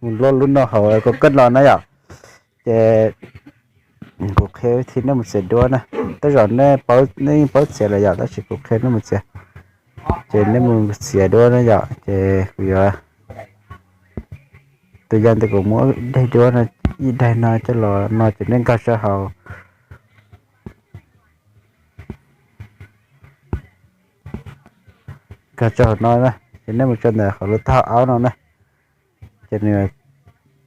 mus luaj lub no hauv koj koj los na yom. Ces kuv qhia vib thi nej mus txiav duab na. Tej zaum nej yeej paub txiav lawm yom, tab sis kuv qhia nej mus txiav. Ces nej mus txiav duab na yom, ces kuv yuav, tus yam ntawd kuv muab daim duab no, ib daim no coj los no ces nej nkag sab hauv, nkag sab hauv no na, ces nej mus tso ntawm qhov lub taub hau aub no na, ces nws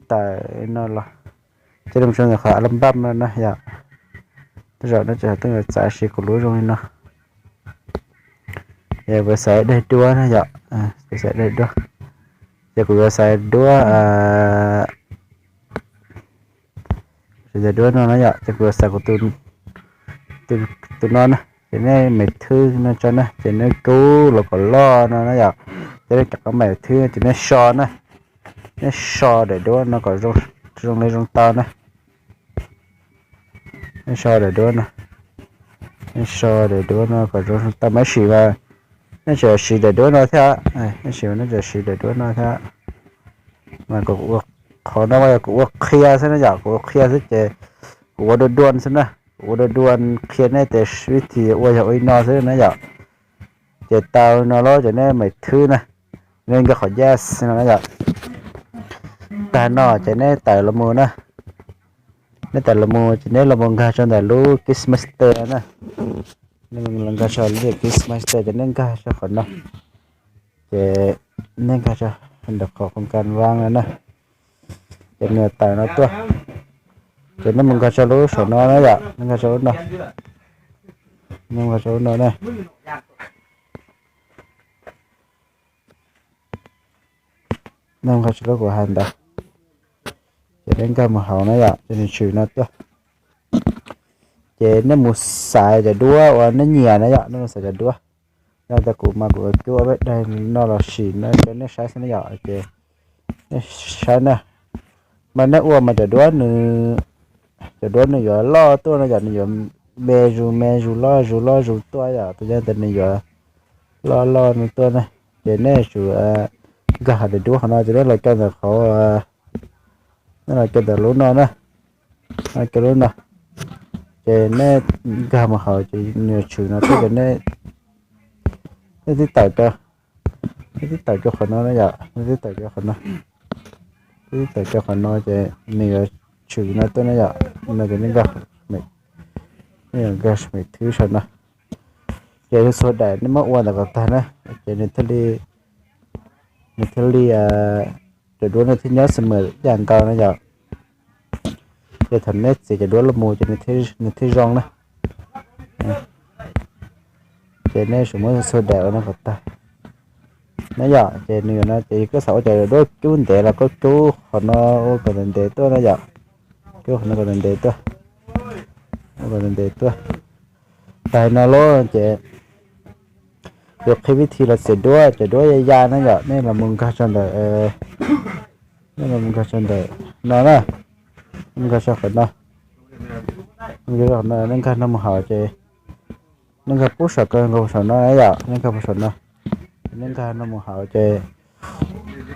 tawm no los, ces nej mus tso ntawm qhov album no na yom. Tej zaum nej tseem tau txav siv kuv lub zoo li no. Ces kuv xaiv daim duab na yom, kuv xaiv daim duab. Ces kuv yuav xaiv duab, xaiv daim duab no na yom, ces kuv yuav xaiv kuv tus no na, ces nej meem thwb no tso na, ces nej kub los kom loj no na yom. Ces nej rov qab meem thwb ces nej so na, nej so daim duab no kom zoo li zoo tau na. Nej so daim duab no, nej so daim duab no kom zoo zoo tau, maj sim mas nej tseem siv daim duab no thiab, maj sim mas nej tseem siv daim duab no thiab. Mas kuv ua, qhov no mas yog kuv ua qhia xwb na yom, kuv ua qhia xwb ces kuv ua dua dua xwb na, kuv ua dua dua qhia nej tias vib thi ua yog ua li no xwb na yom. Ces tau no lawm ces nej meem thwb na, nej nkag qhov yes no na yom. Tag no ces nej tawm los mus na, nej tawm los mus ces nej los mus nkag rau ntawm lub KineMaster na. Nej los nkag rau lub KineMaster ces nej nkag rau qhov no, ces nej nkag rau ntawm qhov qhov kas vab no na, ces nws tawm no tuaj. Ces nej mus nkag rau lub saum no na yom, nej nkag rau lub no, nej nkag rau lub no na. Nej nkag rau lub kuv hais ntawd, ces nej nkag mus hauv na yom, ces nws tshwm no tuaj. Ces nej mus xaiv cov duab uas nej nyiam na yom, nej mus xaiv cov duab. Yog tias kuv mas kuv coj ob peb daim no los sim no rau nej saib xwb na yom, ces nej saib na. Mas nej ua mas cov duab nws, cov duab nws yuav loj tuaj no yom, nws yuav me zus me zus loj zus loj zus tuaj yom, tus yog tias nws yuav loj loj no tuaj na. Ces nej tsum nkag hauv daim duab qhov no ces nej los rau ntawm qhov, nej los rau ntawm lub no na, rau lub no, ces nej nkag mus hauv ces nws tshwm no tuaj ces nej, nej twb tawm rau, nej twb tawm rau qhov no na yom, nej twb tawm rau qhov no, twb tawm rau qhov no ces nws yuav tshwm no tuaj na yom, no ces nej nkag, nej yuav nkag meem thwb saum no. Ces txhua daim nej muab ua ntawm kom tag na, ces nws thiaj li, nws thiaj li, cov duab nws thiaj nyob xwm yam nkaus na yom. Ces thaum nej txiav cov duab los mus ces nws thiaj zoo na. Ces nej tsum muab txhua daim ua no kom tag na yom. Ces nws no ces koj xav ua cov duab cub ntev los koj cub qhov no ua kom ntev ntev tuaj na yom. Cub qhov no kom ntev ntev tuaj, ua kom ntev ntev tuaj. Tag no lawm ces kuv qhia vib thi los txiav duab, cov duab ya ya na yom, nej los mus nkag rau ntawm, nej los mus nkag rau ntawm no na, nkag rau qhov no, nej nkag no mus hauv ces nej nkag pub saum ko, nkag saum no yom, nej nkag pub saum no, nej nkag no mus hauv ces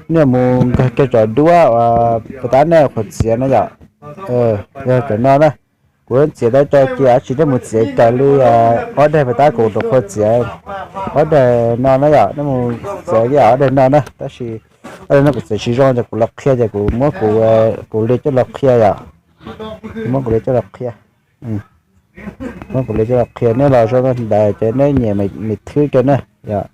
nej mus nkag rau cov duab uas puas tab nej qhuav txiav na yom. Yog cov no na, kuv txiav tau rau ces tsis, nej mus txiav raws li ob daim puas tab kuv rau qhuav txiav, ob daim no na yom, nej mus txiav li ob daim no na, tab sis ob daim no kuv txiav tsis zoo ces kuv los qhia ces kuv muab kuv, kuv li coj los qhia yom, kuv muab kuv li coj los qhia, muab kuv li coj los qhia. Nej los zoo ntawd ces nej nyem meem thwb rau na yom,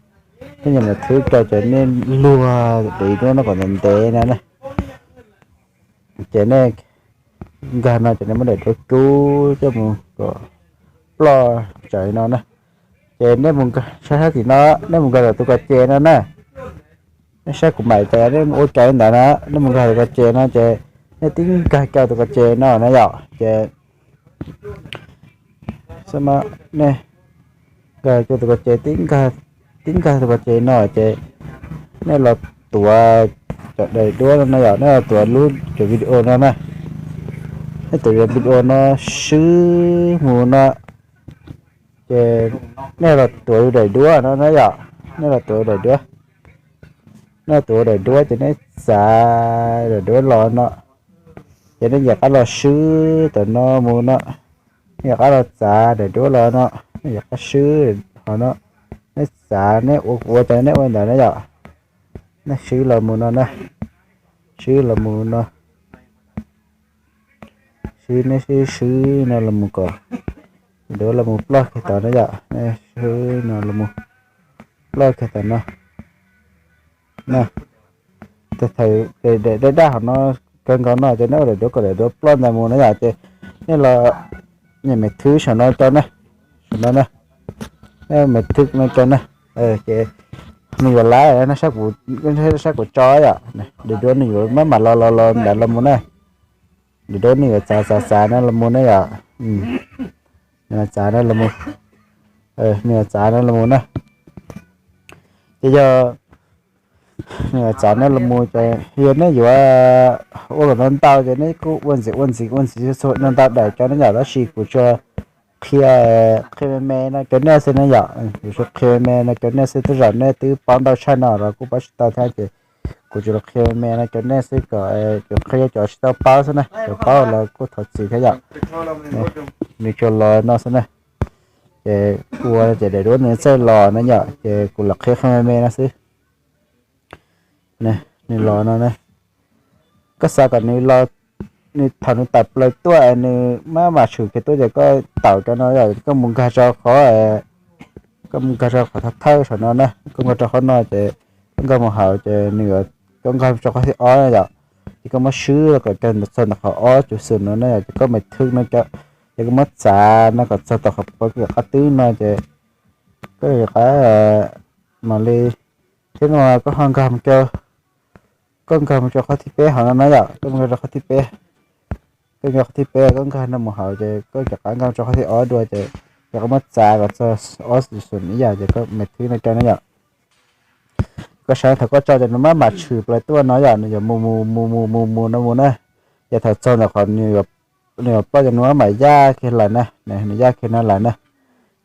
nej nyem meem thwb rau ces nej luag daim duab no kom ntev ntev no na. Ces nej nkag no ces nej muab daim duab cub coj mus kom ploj tsawv no na. Ces nej mus saib sab tim no, nej mus nkag tus ko ces no na. Nej saib kuv mam cais nej ua raws li ntawd na, nej mus nkag tus ko ces no ces nej tib nkag rau tus ko ces no na yom, ces nej nkag rau tus ko ces, tib nkag tus ko ces no ces nej los tuav cov daim duab no na yom, nej los tuav lub cov video no na. Nej tuav cov video no swb mus no ces nej los tuav daim duab no na yom, nej los tuav daim duab. Nej tus ua daim duab ces nej txav daim duab los no, ces nej yuav qab los swb tom no mus no. Nej yuav qab los txav daim duab los no, nej yuav qab swb ho no. Nej txav, nej ua ua cas nej ua ntawd na yom. Nej swb los mus no na, swb los mus no, swb, nej swb swb no los mus kom daim duab los mus ploj kiag tod na yom. Nej swb no los mus ploj kiag tod no. Thaum daim daj daj hauv no kawg nkaus no ces nej ua daim duab kom daim duab ploj ntawd mus na yom, ces nej los nyem me thwb saum no rau na, saum no na, nej me thwb no rau na, ces nws yuav lab, nej saib kuv tso yom, daim duab nws yuav maj mam los los los ntawd los mus na. Daim duab nws yuav txav txav txav no los mus na yom. Nws yuav txav no los mus, nws yuav txav no los mus na. Ces yog nws yuav txav no los mus ces yog nej yuav ua kom ntau ntau ces nej kuj ua ntxiv ua ntxiv ua ntxiv txhua ntau ntau daim rau na yom, tab sis kuv tsuas qhia, qhia me me no rau nej xwb na yom. Kuv tsuas qhia me me no rau nej xwb, tej zaum nej twb paub ntau tshaj no los kuj paub tsis tau thiab ces kuv tsuas los qhia me me no rau nej xwb kom, kuv qhia cov tsis tau paub xwb na, cov paub los kuj thov txim thiab yom. Nws tsuas los no xwb na. Ces ua ces daim duab nws txawj los na yom, ces kuv los qhia qhia me me no xwb. Nws los no na. Koj xav kom nws los, nws thaum nws tawm plaws tuaj nws maj mam tshwm kiag tuaj ces koj tawm rau no yom, koj mus nkag rau qhov, koj mus nkag rau qhov thawj thawj saum no na, koj nkag rau qhov no ces koj nkag mus hauv ces nws, koj nkag rau qhov thib ob na yom. Ces koj muab swb kom txog ntawm qhov ob cuv xum no na yom, ces koj me thwb no rau, ces koj muab txav no kom txog tom qhov pov koj qab twb no ces koj yuav qab mam li, thiab no koj ho nkag mus rau, koj nkag mus rau qhov thib peb hauv no na yom, koj nkag rau qhov thib peb, koj nkag qhov thib peb koj nkag no mus hauv ces koj rov qab nkag rau qhov thib ob dua ces, ces koj muab txav kom txog ob xum ib yam ces koj me thwb no rau na yom. Koj saib thaum koj tso ces nws maj mam tshwm plaws tuaj no yom, nws yuav mus mus mus mus mus mus no mus na. Ces thaum txog ntawm qhov nws yuav ploj ces nws maj mam yaj kiag lawm na, nws yaj kiag no lawm na.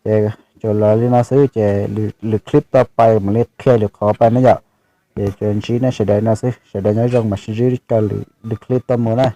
Ces tsuas los li no xwb ces lwm clip tau pais mam li qhia lwm qhov pais na yom. Ces tsuas ntsib nej sawv daws no xwb, sawv daws nyob zoo mam sib ntsib rau lwm clip tau mus na.